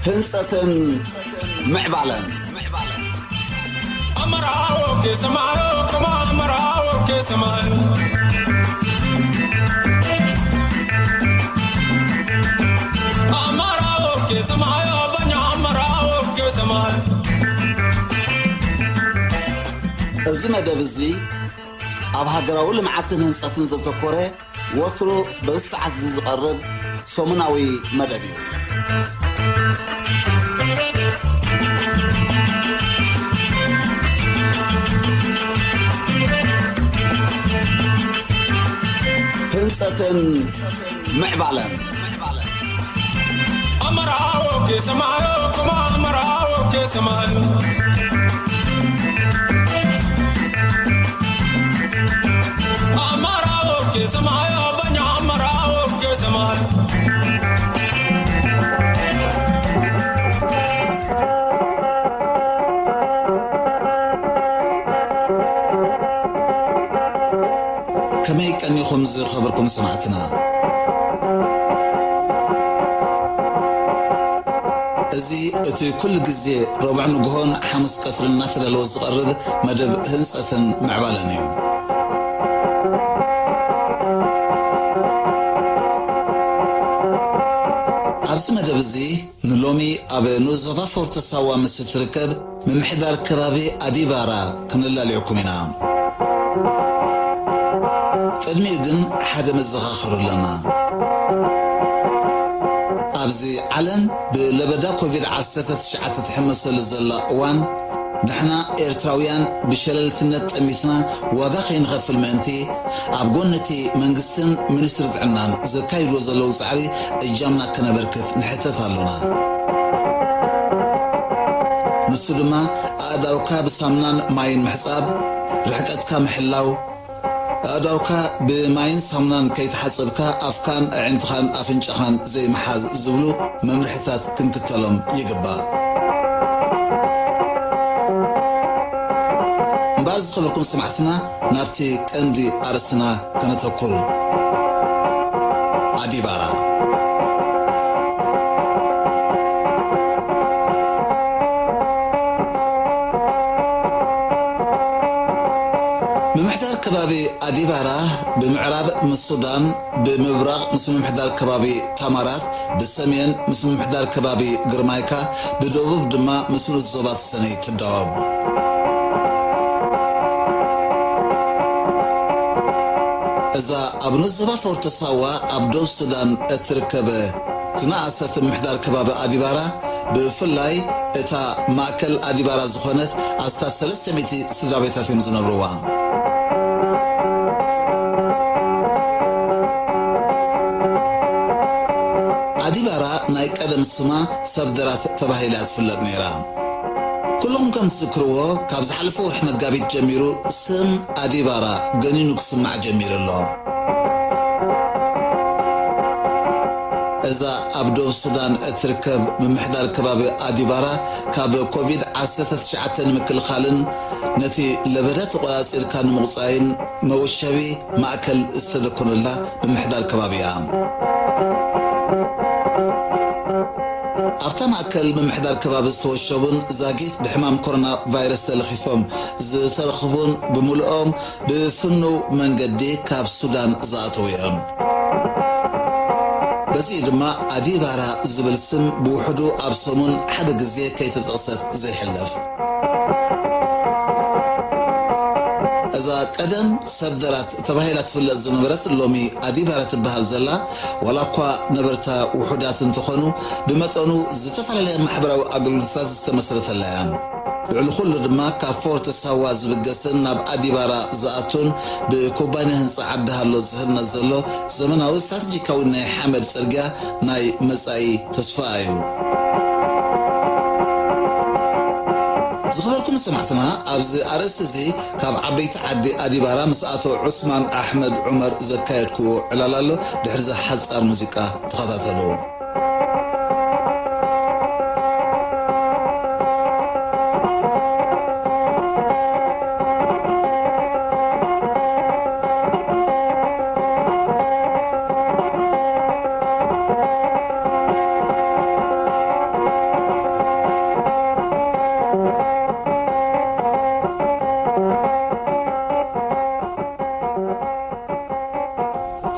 ህንጸትን ምዕባለን። ኣመራዎ ከሰማዮ፣ ከማ ኣመራዎ ከሰማዮ። ኣመራዎ ከሰማዮ፣ በኛ ኣመራዎ ከሰማዮ። እዚ መደብ እዚ ኣብ ሃገራዊ ልምዓትን ህንጸትን ዘተኮረ፣ ወትሩ በዚ ሰዓት እዚ ዝቐርብ ሰሙናዊ መደብ እዩ። ህንጸትን ምዕባለን። ኣመራዎ ከሰማዮ፣ ከማ ኣመራዎ ከሰማዮ። ኣመራዎ ከሰማዮ፣ በኛ ኣመራዎ ከሰማዮ። ከመይ ቀኒኹም ዝኸበርኩም ሰማዕትና? እዚ እቲ ኩሉ ግዜ ረቡዕ ንግሆን ሓሙስ ቀትርን እናተዳለወ ዝቐርብ መደብ ህንጸትን ምዕባለን እዩ። ኣብዚ መደብ እዚ ንሎሚ ኣብ ንኡስ ዞባ ፎርቶ ሳዋ ምስ እትርከብ ምምሕዳር ከባቢ ኣዲባራ ክነላልየኩም ኢና። ቅድሚኡ ግን ሓደ መዘኻኸሪ ኣለና። ኣብዚ ዓለም ብለበዳ ኮቪድ ዓሰርተ ትሽዓተ ትሕመሰሉ ዘላ እዋን፣ ንሕና ኤርትራውያን ብሸለልትነት ጠሚትና ዋጋ ከይንኸፍል ምእንቲ፣ ኣብ ጎኒ እቲ መንግስትን ሚኒስትሪ ጥዕናን ዘካይድዎ ዘለዉ ጻዕሪ እጃምና ከነበርክት ንሕተት ኣሎና። ንሱ ድማ ኣእዳውካ ብሳሙናን ማይን ምሕጻብ፣ ርሕቀትካ ምሕላው፣ ኣእዳውካ ብማይን ሳሙናን ከይተሓጸብካ ኣፍካን ኣዒንትኻን ኣፍንጫኻን ዘይምሓዝ ዝብሉ መምርሕታት ክንክተሎም ይግባእ። እምበኣር ዝኸበርኩም ሰማዕትና፣ ናብቲ ቀንዲ ኣርእስትና ከነተኩር። ኣዲባራ። ምምሕዳር ከባቢ ኣዲባራ ብምዕራብ ምስ ሱዳን፣ ብምብራቕ ምስ ምምሕዳር ከባቢ ታማራት፣ ብሰሜን ምስ ምምሕዳር ከባቢ ግርማይካ፣ ብደቡብ ድማ ምስ ንኡስ ዞባ ተሰነይ ትዳወብ። እዛ ኣብ ንኡስ ዞባ ፎርቶ ሳዋ ኣብ ደቡብ ሱዳን እትርከብ ዝነኣሰት ምምሕዳር ከባቢ ኣዲባራ፣ ብፍላይ እታ ማእከል ኣዲባራ ዝኾነት ኣስታት ሰለስተ ሚእቲ ስድራ ቤታት እዮም ዝነብርዋ። ኣዲባራ ናይ ቀደም ስማ ሰብ ደራት ተባሂላ ትፍለጥ ነይራ። ኩልኹም ከም ትዝክርዎ፣ ካብ ዝሓለፈ ወርሒ መጋቢት ጀሚሩ ስም ኣዲባራ ገኒኑ ክስማዕ ጀሚሩ ኣሎ። እዛ ኣብ ደቡብ ሱዳን እትርከብ ምምሕዳር ከባቢ ኣዲባራ፣ ካብ ኮቪድ ዓሰርተ ትሽዓተ ንምክልኻልን ነቲ ለበዳ ተቖጻጺርካ ንምቑጻይን መወሸቢ ማእከል ዝተደኮነላ ምምሕዳር ከባቢ እያ። ኣብታ ማእከል ምምሕዳር ከባቢ ዝተወሸቡን ዛጊት ብሕማም ኮሮና ቫይረስ ተለኺፎም ዝተረኽቡን ብምልኦም ብፍኑው መንገዲ ካብ ሱዳን ዝኣተዉ እዮም። በዚ ድማ ኣዲባራ ዝብል ስም ብውሕዱ ኣብ ሰሙን ሓደ ግዜ ከይተጠቕሰት ዘይሕለፍ። እዛ ቀደም ሰብ ደራት ተባሂላ ትፍለጥ ዝነበረት ሎሚ ኣዲባራ ትበሃል ዘላ፣ ዋላ እኳ ነበርታ ውሑዳት እንተኾኑ፣ ብመጠኑ ዝተፈላለያ ማሕበራዊ ኣገልግሎታት ዝተመስረተላ እያ። ልዕሊ ኩሉ ድማ ካብ ፎርቶ ሳዋ ዝብገስን ናብ ኣዲባራ ዝኣቱን ብኩባንያ ህንጻ ዓዲ ሃሎ ዝህነጽ ዘሎ ዘመናዊ ስትራተጂካዊ ናይ ሓመድ ጽርግያ ናይ መጻኢ ተስፋ እዩ። ዝኸበርኩም ሰማዕትና፣ ኣብዚ ኣርእስቲ እዚ ካብ ዓበይቲ ዓዲ ኣዲባራ ምስ ኣቶ ዑስማን ኣሕመድ ዑመር ዘካየድክዎ ዕላል ኣሎ። ድሕሪ እዛ ሓጻር ሙዚቃ ተኸታተሉ።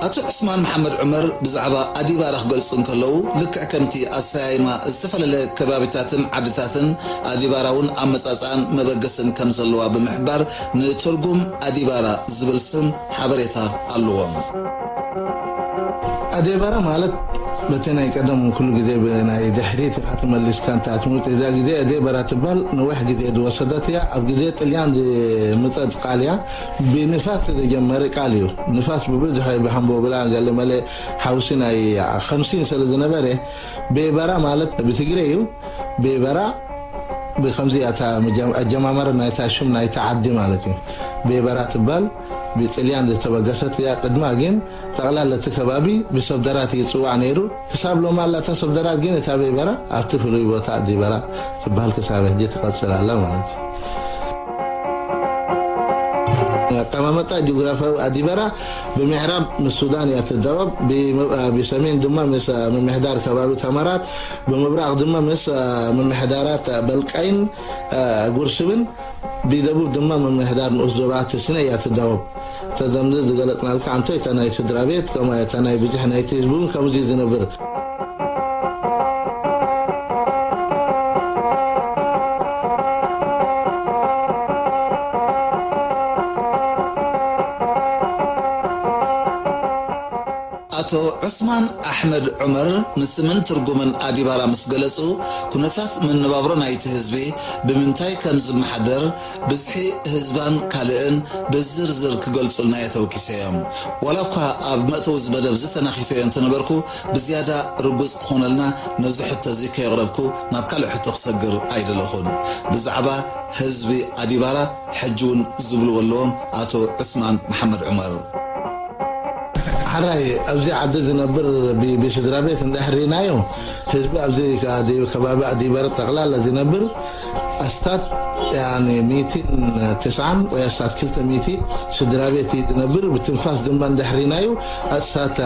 ኣቶ ዑስማን መሓመድ ዑመር ብዛዕባ ኣዲባራ ክገልጹ እንከለዉ፣ ልክዕ ከምቲ ኣሰያይማ ዝተፈላለየ ከባቢታትን ዓድታትን፣ ኣዲባራ እውን ኣመጻጽኣን መበገስን ከም ዘለዋ ብምሕባር፣ ንትርጉም ኣዲባራ ዝብል ስም ሓበሬታ ኣለዎም። ኣዴበራ ማለት በቲ ናይ ቀደም ኩሉ ግዜ ብናይ ድሕሪት ኢኻ ተመሊስካ እንተ ትምልጥ፣ እዛ ግዜ ኣዴበራ ትበሃል ነዊሕ ግዜ ዝወሰደት እያ። ኣብ ግዜ ጥልያን ዝመጸት ቃል እያ። ብንፋስ ዝተጀመረ ቃል እዩ። ንፋስ ብብዝሒ ብሓምቦብላ ገለ መለ ሓውሲ ናይ ኸምሲን ስለ ዝነበረ፣ ቤበራ ማለት ብትግረ እዩ። ቤበራ ብከምዚ እያ እታ መጀ-፣ ኣጀማመር ናይታ ሽም ናይታ ዓዲ ማለት እዩ። ቤበራ ትባል ብጥልያን ዝተበገሰት እያ። ቅድማ ግን ጠቕላላ እቲ ከባቢ ብሰብደራት ይጽዋዕ ነይሩ። ክሳብ ሎማ ኣላ እታ ሰብደራት፣ ግን እታ ቤበራ ኣብቲ ፍሉይ ቦታ ኣዲበራ ትባል ክሳብ ሕጂ ትቐጽል ኣላ ማለት እዩ። ኣቀማመጣ ጂኦግራፊያዊ ኣዲበራ ብምዕራብ ምስ ሱዳን እያ ትዳወብ፣ ብመ-፣ ብሰሜን ድማ ምስ ምምሕዳር ከባቢ ተመራት፣ ብምብራቕ ድማ ምስ ምምሕዳራት በልቃይን ጉርስብን፣ ብደቡብ ድማ ምምሕዳር ንኡስ ዞባ ትስነ እያ ትዳወብ። እተን ዝገለጽናልካ ኣንቶ እታ ናይ ስድራ ቤት፣ ከምኡ እታ ናይ ብዝሒ ናይቲ ህዝቢ እውን ከምዚ እዩ ዝነብር። ኣቶ ዑስማን ኣሕመድ ዑመር ንስምን ትርጉምን ኣዲባራ ምስ ገለጹ፣ ኩነታት መነባብሮ ናይቲ ህዝቢ፣ ብምንታይ ከም ዝመሓደር፣ ብዝሒ ህዝባን ካልእን ብዝርዝር ክገልጹልና የተወኪሰዮም። ዋላ እኳ ኣብ መእተዊ እዚ መደብ ዝተናኺፈዮ እንተነበርኩ፣ ብዝያዳ ርጉጽ ክኾነልና ነዚ ሕቶ እዚ ከየቕረብኩ ናብ ካልእ ሕቶ ክሰግር ኣይደለኹን። ብዛዕባ ህዝቢ ኣዲባራ ሕጂ እውን ዝብልዎ ኣለዎም ኣቶ ዑስማን መሓመድ ዑመር። ሓራይ ኣብዚ ዓዲ ዝነብር ብ-፣ ብስድራ ቤት እንድሕር ርኢናዮ፣ ህዝቢ ኣብዚ ከ-፣ ኣዲ-፣ ከባቢ ኣዲበረ ጠቕላላ ዝነብር ኣስታት፣ ያኒ፣ ሚእትን ተስዓን ወይ ኣስታት ክልተ ሚእቲ ስድራ ቤት እዩ ዝነብር። ብትንፋስ ድማ እንድሕር ርኢናዮ፣ ኣስታት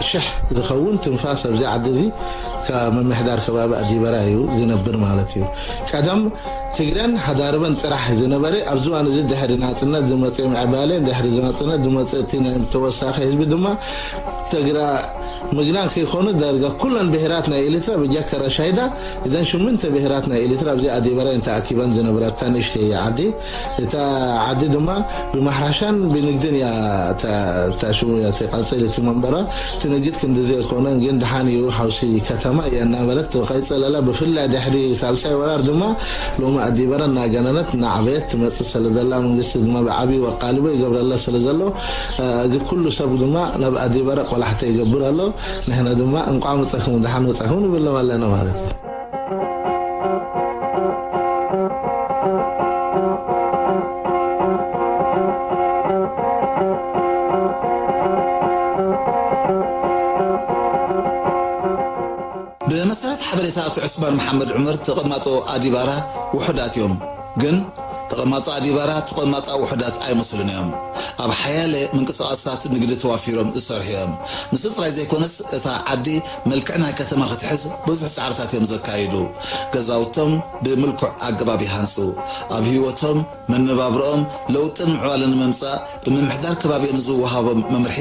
ሽሕ ዝኸውን ትንፋስ ኣብዚ ዓዲ እዚ ካብ ምምሕዳር ከባቢ ኣዲበራ እዩ ዝነብር ማለት እዩ። ቀደም ትግረን ሃዳርበን ጥራሕ ዝነበረ፣ ኣብዚ እዋን እዚ ድሕሪ ናጽነት ዝመጽእ ምዕባለ፣ ድሕሪ ናጽነት ዝመጽእ እቲ ናይ ተወሳኺ ህዝቢ ድማ ትግራ ምግናን ከይኮኑ ዳርጋ ኩለን ብሄራት ናይ ኤርትራ ብጀካ ራሻይዳ፣ እዘን ሽምንተ ብሄራት ናይ ኤርትራ ኣብዚ ኣዲበራ እየን ተኣኪበን ዝነብራ እታ ንእሽተይ ዓዲ። እታ ዓዲ ድማ ብማሕራሻን ብንግድን እያ እታ፣ እታ ሽሙ እያ ትቐጽል እቲ መንበራ። እቲ ንግድ ክንዲ ዘይኮነ ግን ደሓን እዩ፣ ሓውሲ ከተማ እያ እናበለት ከይጸለላ፣ ብፍላይ ድሕሪ ሳልሳይ ወራር ድማ ሎሚ ኣዲበራ እናገነነት እናዓበየት ትመጽእ ስለ ዘላ፣ መንግስቲ ድማ ብዓብዩ ኣቓልቦ ይገብረላ ስለ ዘሎ፣ እ፣ እዚ ኩሉ ሰብ ድማ ናብ ኣዲበራ ቆላሕታ ይገብር ኣሎ። ንሕና ድማ እንቋዕ መጻኹም፣ ደሓን መጻኹም ንብሎም ኣለና ማለት እዩ። ብመሰረት ሓበሬታ ኣቶ ዑስማን መሓመድ ዑመር፣ ተቐማጦ ኣዲባራ ውሑዳት እዮም። ግን ተቐማጦ ኣዲባራ ተቐማጦ ውሑዳት ኣይመስሉን እዮም። ኣብ ሓያለ ምንቅስቓሳት ንግዲ ተዋፊሮም ዝሰርሑ እዮም። ንሱ ጥራይ ዘይኮነስ፣ እታ ዓዲ መልክዕ ናይ ከተማ ክትሕዝ ብዙሕ ጻዕርታት እዮም ዘካይዱ። ገዛውቶም ብምልኩዕ ኣገባብ ይሃንጹ። ኣብ ህይወቶም፣ መነባብሮኦም ለውጥን ምዕባለን ንምምጻእ ብምምሕዳር ከባቢኦም ዝወሃቦም መምርሒ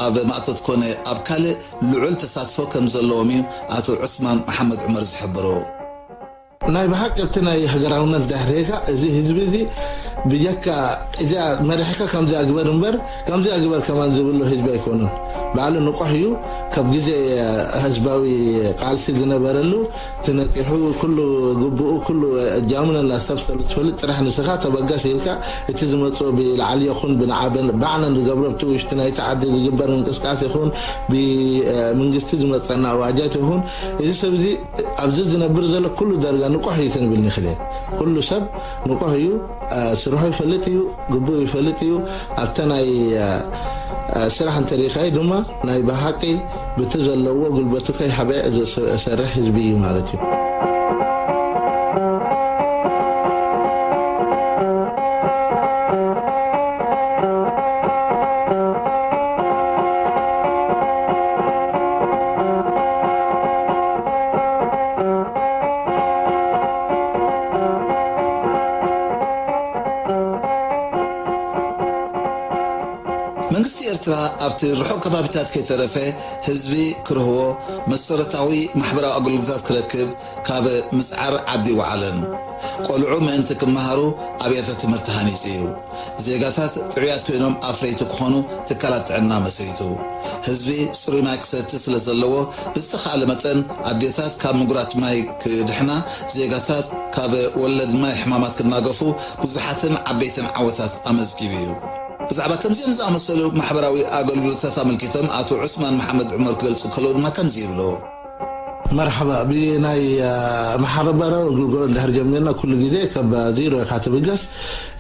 ኣብ ማእቶት ኮነ ኣብ ካልእ ልዑል ተሳትፎ ከም ዘለዎም እዩ ኣቶ ዑስማን መሓመድ ዑመር ዝሕብሩ። ናይ ብሓቂ ኣብቲ ናይ ሃገራውነት ዳሕሬካ እዚ ህዝቢ እዚ ብጀካ እዚኣ መሪሕካ ከምዚኣ ግበር እምበር ከምዚኣ ግበር ከማን ዝብሎ ህዝቢ ኣይኮኑን። ባዕሉ ንቑሕ እዩ። ካብ ግዜ ህዝባዊ ቃልሲ ዝነበረሉ ትነቂሑ፣ ኩሉ ግቡኡ፣ ኩሉ እጃሙ ነላ ሰብ ስለ ዝፈልጥ ጥራሕ ንስኻ ተበገስ ኢልካ፣ እቲ ዝመጽኦ ብላዕሊ ይኹን ብንዓበን ባዕለን ዝገብሮ፣ ብቲ ውሽጢ ናይቲ ዓዲ ዝግበር ምንቅስቃስ ይኹን ብመንግስቲ ዝመጸና ኣዋጃት ይኹን፣ እዚ ሰብ እዚ ኣብዚ ዝነብር ዘሎ ኩሉ ዳርጋ ንቑሕ እዩ ክንብል ንኽእል። ኩሉ ሰብ ንቑሕ እዩ፣ ስርሑ ይፈልጥ እዩ፣ ግቡእ ይፈልጥ እዩ። ኣብታ ናይ ስራሕ እንተሪኻይ ድማ ናይ ብሓቂ ብቲ ዘለዎ ጉልበቱ ከይሓበ ዝሰርሕ ህዝቢ እዩ ማለት እዩ። መንግስቲ ኤርትራ ኣብቲ ርሑቕ ከባቢታት ከይተረፈ ህዝቢ ክርህዎ፣ መሰረታዊ ማሕበራዊ ኣገልግሎታት ክረክብ ካብ ምጽዓር ዓዲ ይወዓለን። ቆልዑ ምእንቲ ክመሃሩ ኣብያተ ትምህርቲ ሃኒጹ እዩ። ዜጋታት ጥዑያት ኮይኖም ኣፍረይቲ ክኾኑ ትካላት ጥዕና መስሪቱ። ህዝቢ ጽሩይ ማይ ክሰቲ ስለ ዘለዎ ብዝተኻእለ መጠን ኣዴታት ካብ ምጉራት ማይ ክድሕና፣ ዜጋታት ካብ ወለድ ማይ ሕማማት ክናገፉ ብዙሓትን ዓበይትን ዓወታት ኣመዝጊቡ እዩ። ብዛዕባ ከምዚኦም ዝኣመሰሉ ማሕበራዊ ኣገልግሎታት ኣመልኪቶም ኣቶ ዑስማን መሓመድ ዑመር ክገልጹ ከለዉ ድማ ከምዚ ይብሉ። መርሓባ፣ ብናይ ማሕበራዊ ኣገልግሎት እንድሕር ጀሚርና ኩሉ ግዜ ካብ ዚሮ ኢኻ ትብገስ።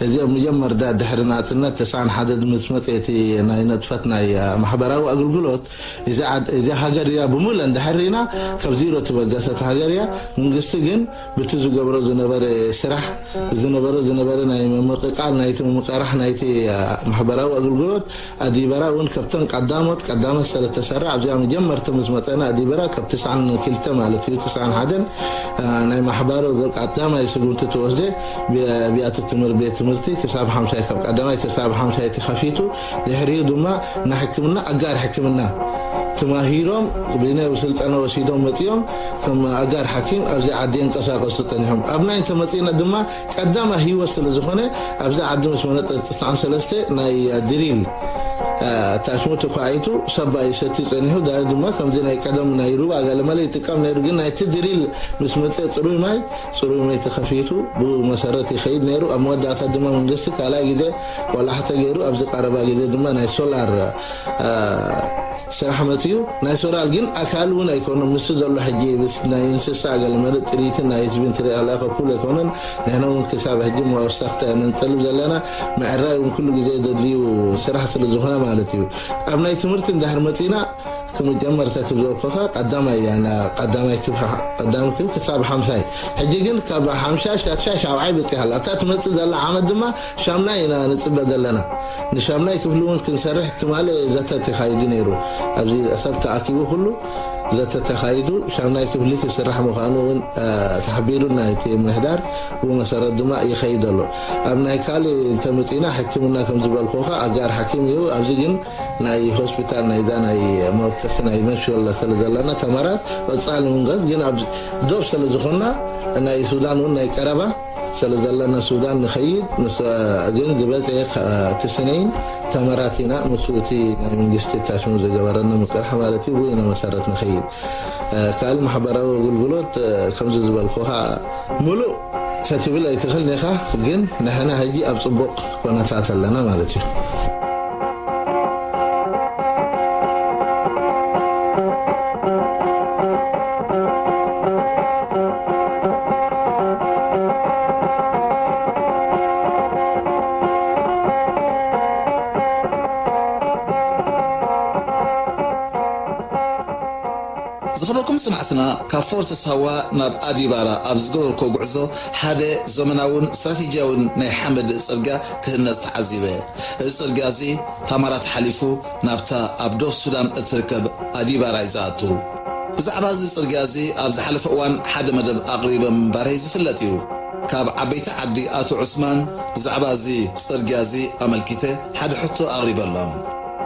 እዚኦም መጀመርታ ድሕሪ ናጽነት ተስዓን ሓደን ምስ መጸ እቲ ናይ ነጥፈት ናይ ማሕበራዊ ኣገልግሎት እዚ ዓድ-፣ እዚ ሃገር እያ ብምሉእ እንድሕር ርኢና ካብ ዚሮ ትበገሰት ሃገር እያ። መንግስቲ ግን ብቲ ዝገብሮ ዝነበረ ስራሕ፣ ዝነበረ ዝነበረ ናይ ምምቕቓል ናይቲ ምምቕራሕ ናይቲ ማሕበራዊ ኣገልግሎት ኣዲበራ እውን ካብተን ቀዳሞት ቀዳመት ስለ ተሰርዐ ኣብዚኣ መጀመርታ ምስ መጸና ኣዲበራ ካብ ትስዓን ክልተ ማለት እዩ ትስዓን ሓደን ናይ ማሕበራዊ ኣገልግሎት ቀዳማይ ስጉምቲ ተወስደ። ብ-፣ ኣብያተ ትምህር-፣ ቤት ትምህርቲ ክሳብ ሓምሳይ ካብ ቀዳማይ ክሳብ ሓምሳይ ተኸፊቱ። ድሕሪኡ ድማ ናይ ሕክምና ኣጋር ሕክምና ተማሂሮም ብናይ ስልጠና ወሲዶም መጺኦም ከም ኣጋር ሓኪም ኣብዚ ዓዲ ይንቀሳቀሱ ጸኒሖም። ኣብ ናይ እንተመጺእና ድማ ቀዳማ ህይወት ስለ ዝኾነ ኣብዚ ዓዲ ምስ መነጠ ትስዓን ሰለስተ ናይ ድሪል ኣታችመንት ተኳዒቱ ሰባ ይሰቲ ጸኒሑ። ዳሩ ድማ ከምዚ ናይ ቀደም ናይ ሩባ ገለመለ ይጥቀም ነይሩ። ግን ናይቲ ድሪል ምስ መጸ ጽሩይ ማይ፣ ጽሩይ ማይ ተኸፊቱ ብኡ መሰረት ይኸይድ ነይሩ። ኣብ መወዳእታ ድማ መንግስቲ ካልኣይ ግዜ ቆላሕታ ገይሩ ኣብዚ ቀረባ ግዜ ድማ ናይ ሶላር፣ አ፣ ስራሕ መፅዩ። ናይ ሶላር ግን ኣካል እውን ኣይኮኑ ምስ ዘሎ ሕጂ ምስ ናይ እንስሳ ገለመለ ጥሪትን ናይ ህዝቢ እንትሪኢ ኣለካ እኩል ኣይኮነን። ንሕና እውን ክሳብ ሕጂ መወሰኽታ ነንፀልብ ዘለና ምዕራይ እውን ኩሉ ግዜ ዘድልዩ ስራሕ ስለ ዝኾነ ማለት እዩ። ኣብ ናይ ትምህርቲ እንድሕር መፂና ክምጀመርታ ክብዘልኩኻ ቀዳማይ እያ፣ ና-፣ ቀዳማይ ክብ-፣ ቀዳማይ ክብ ክሳብ ሓምሳይ። ሕጂ ግን ካብ ሓምሻ ሻድሻይ ሻብዓይ በፂሓ ኣላ። ኣብታ ትመፅእ ዘላ ዓመት ድማ ሻምናይ ኢና ንፅበ ዘለና። ንሻምናይ ክፍሊ እውን ክንሰርሕ ትማሊ ዘተ ተኻይዱ ነይሩ። ኣብዚ ሰብ ተኣኪቡ ኩሉ ዘተ ተኻይዱ ሻምናይ ክፍሊ ክስራሕ ምዃኑ እውን፣ አ፣ ተሓቢሩና እቲ ምምሕዳር። ብኡ መሰረት ድማ ይኸይድ ኣሎ። ኣብ ናይ ካልእ እንተመፂና ሕክምና ከም ዝበልኩኻ ኣጋር ሓኪም እዩ። ኣብዚ ግን ናይ ሆስፒታል ናይዛ ናይ መወከሲ ናይ መንሽወላ ስለ ዘለና ተመራት ቀጻሊ ምንገዝ ግን ኣብ ዶብ ስለ ዝኾንና ናይ ሱዳን እውን ናይ ቀረባ ስለ ዘለና ሱዳን ንኸይድ ምስ ግን ዝበፀ እቲ ስነይን ተመራት ኢና ምስ እቲ ናይ መንግስቲ ታሽሙ ዝገበረና ምቅራሕ ማለት እዩ። ብኡ ኢና መሰረት ንኸይድ ካልእ ማሕበራዊ ኣገልግሎት ከምዚ ዝበልኩኻ ሙሉእ ከትብል ኣይትኽእልን ኢኻ፣ ግን ንሕና ሕጂ ኣብ ጽቡቕ ኮነታት ኣለና ማለት እዩ። ዝኸበርኩም ሰማዕትና፣ ካብ ፎርት ሳዋ ናብ ኣዲባራ ኣብ ዝገበርኩ ጉዕዞ ሓደ ዘመናውን ስትራቴጂያውን ናይ ሓመድ ጽርግያ ክህነጽ ተዓዚበ። እዚ ጽርግያ እዚ ታማራት ሓሊፉ ናብታ ኣብ ዶብ ሱዳን እትርከብ ኣዲባራ እዩ ዝኣቱ። ብዛዕባ እዚ ጽርግያ እዚ ኣብ ዝሓለፈ እዋን ሓደ መደብ ኣቕሪበ ምንባረይ ዝፍለጥ እዩ። ካብ ዓበይቲ ዓዲ ኣቶ ዑስማን ብዛዕባ እዚ ጽርግያ እዚ ኣመልኪተ ሓደ ሕቶ ኣቕሪበሎም።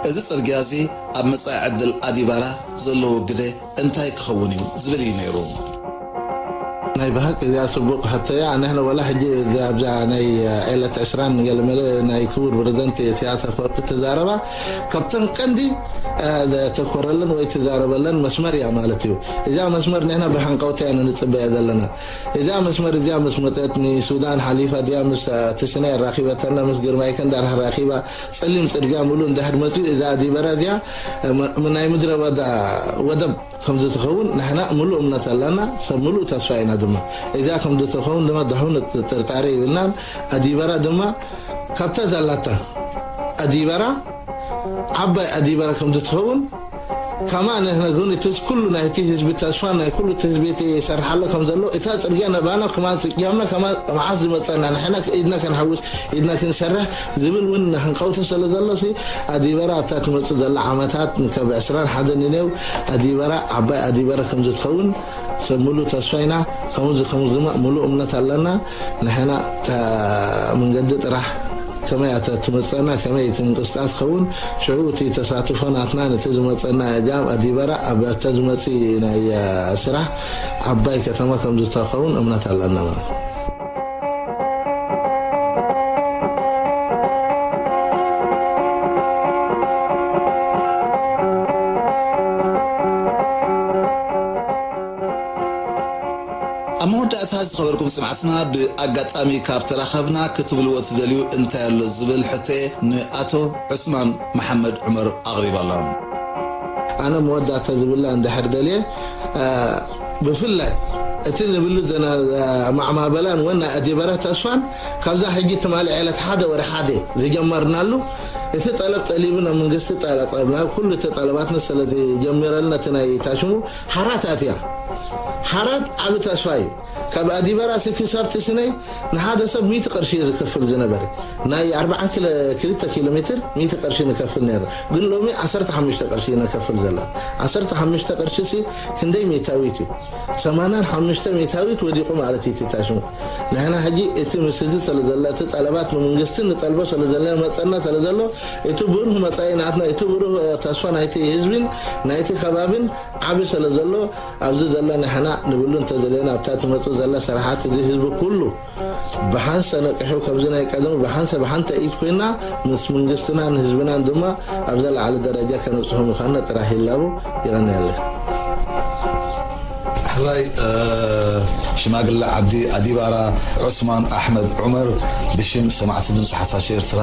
እዚ ጽርግያ እዚ ኣብ መጻኢ ዕድል ኣዲባራ ዘለዎ ግደ እንታይ ክኸውን እዩ ዝብል እዩ ነይሩ። ናይ ብሓቂ እዚኣ ጽቡቕ ሕቶ እያ። ንሕና ወላ ሕጂ እዛ ኣብዛ ናይ ዕለት ዕስራን ገለመለ ናይ ክቡር ፕረዚደንት ኢሳያስ ኣፈወርቂ ተዛረባ ካብተን ቀንዲ ዘተኮረለን ወይ ትዛረበለን መስመር እያ ማለት እዩ። እዚኣ መስመር ንሕና ብሃንቀውታ ኢና ንጽበያ ዘለና። እዚኣ መስመር እዚኣ ምስ መጸት ንሱዳን ሓሊፋ ድያ ምስ ትሽናይ ራኺበተና፣ ምስ ግርማይ ከንዳር ራኺባ፣ ጸሊም ጽርግያ ሙሉእ እንድሕር መጽዩ፣ እዛ ኣዲበራ እዚኣ ም-፣ ናይ ምድረ በዳ ወደብ ከም ዝትኸውን ንሕና ሙሉእ እምነት ኣለና። ሰብ ሙሉእ ተስፋ ኢና ድማ። እዚኣ ከም ዝትኸውን ድማ ድሕውን ጥርጣሬ ይብልናን። ኣዲበራ ድማ ካብታ ዛላታ ኣዲበራ ዓባይ ኣዲበራ ከም ዝትኸውን ከማ ንሕና ግን እቲ ኩሉ ናይቲ ህዝቢ ተስፋ ናይ ኩሉ እቲ ህዝቢ እቲ ይሰርሓሎ ከም ዘሎ እታ ጽርግያ ነባና ከማ ጽርግያምና ከማ መዓስ ዝመጸና ንሕና ኢድና ከንሓውስ ኢድና ክንሰርሕ ዝብል እውን ንሕንቀውቶ ስለ ዘሎ ሲ ኣዲበራ ኣብታ ትመጽእ ዘላ ዓመታት ንከብ ዕስራን ሓደን ንኔው ኣዲበራ ዓባይ ኣዲበራ ከም ዝትኸውን ሰብ ሙሉ ተስፋ ኢና። ከምዚ ከምዚ ድማ ሙሉ እምነት ኣለና። ንሕና እታ መንገዲ ጥራሕ ከመይ ኣተ ትመጸና ከመይ እቲ ምንቅስቃስ ኸውን ሽዑ እቲ ተሳትፎ ናትና ነቲ ዝመጸና እጃም ኣዲበራ ኣብ እተ ዝመጽእ ናይ ስራሕ ዓባይ ከተማ ከም ዝተኸውን እምነት ኣለና ማለት። ኣብ መወዳእታ ዝኸበርኩም ስማዕትና ብኣጋጣሚ ካብ ተራኸብና ክትብልዎ ትደልዩ እንታይ ኣሎ ዝብል ሕቶየ ንኣቶ ዑስማን መሓመድ ዑመር ኣቕሪበሎም። ኣነ መወዳእታ ዝብላ እንድሕር ደልየ፣ እ፣ ብፍላይ እቲ ንብሉ ዘና-፣ ማዕማበላን ወና ኣዲበራ ተስፋን ካብዛ ሕጂ ትማሊ ዕለት ሓደ ወርሒ ሓደ ዝጀመርናሉ እቲ ጠለብ ጠሊብና መንግስቲ ጠለብ ናብ ኩሉ እቲ ጠለባትና ስለ ዝጀመረልና እቲ ናይ ታሽሙ ሓራት ኣትያ። ሓራት ዓቢ ተስፋ እዩ። ካብ ኣዲበራ ሲ ክሳብ ትስነይ ንሓደ ሰብ ሚእቲ ቅርሺ እዩ ዝከፍል ዝነበረ። ናይ ኣርብዓ ኪሎ፣ ክልተ ኪሎ ሜትር ሚእቲ ቅርሺ ንከፍል ነይርና። ግን ሎሚ ዓሰርተ ሓሙሽተ ቅርሺ እዩ ንከፍል ዘለና። ዓሰርተ ሓሙሽተ ቅርሺ ሲ ክንደይ ሚእታዊት እዩ? ሰማንያን ሓሙሽተ ሚእታዊት ወዲቑ ማለት እዩ እቲ ታሽሙ። ንሕና ሕጂ እቲ ምስ እዚ ስለ ዘላ እቲ ጠለባት ንመንግስቲ ንጠልቦ ስለ ዘለና መጸና ስለ ዘሎ እቲ ብሩህ መጻኢ ናትና እቲ ብሩህ ተስፋ ናይቲ ህዝብን ናይቲ ከባብን ዓቢ ስለ ዘሎ ኣብዚ ዘሎ ንሕና ንብሉ እንተዘለና ኣብታ ትመጽእ ዘላ ስራሓት እዚ ህዝቢ ኩሉ ብሓንሰ ነቂሑ ከምዚ ናይ ቀደሙ ብሓንሰ ብሓንተ ኢድ ኮይና ምስ መንግስትና ንህዝብናን ድማ ኣብ ዘለዓለ ደረጃ ከነብጽሑ ምዃንና ጥራሕ ይላቡ። ይቐንየለይ። ሕራይ፣ እ፣ ሽማግለ ዓዲ ኣዲባራ ዑስማን ኣሕመድ ዑመር ብሽም ሰማዕቲ ድምፂ ሓፋሽ ኤርትራ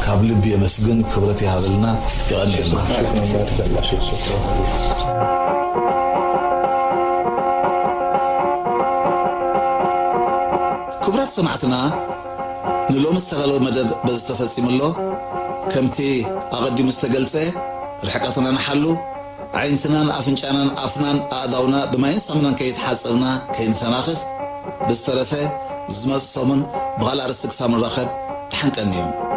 ካብ ልቢ የመስግን። ክብረት ይሃበልና። ይቐንየልና። ክቡራት ሰማዕትና፣ ንሎሚ ዝተዳለወ መደብ በዚ ተፈጺሙ ኣሎ። ከምቲ ኣቐዲሙ ዝተገልጸ፣ ርሕቀትና ንሓሉ፣ ኣዒንትናን ኣፍንጫናን ኣፍናን ኣእዳውና ብማይን ሳሙናን ከይተሓጸብና ከይንተናኽፍ፣ ብዝተረፈ ዝመጽእ ሰሙን ብኻልእ ኣርእስቲ ክሳብ ንራኸብ ደሓን ቀንዩ።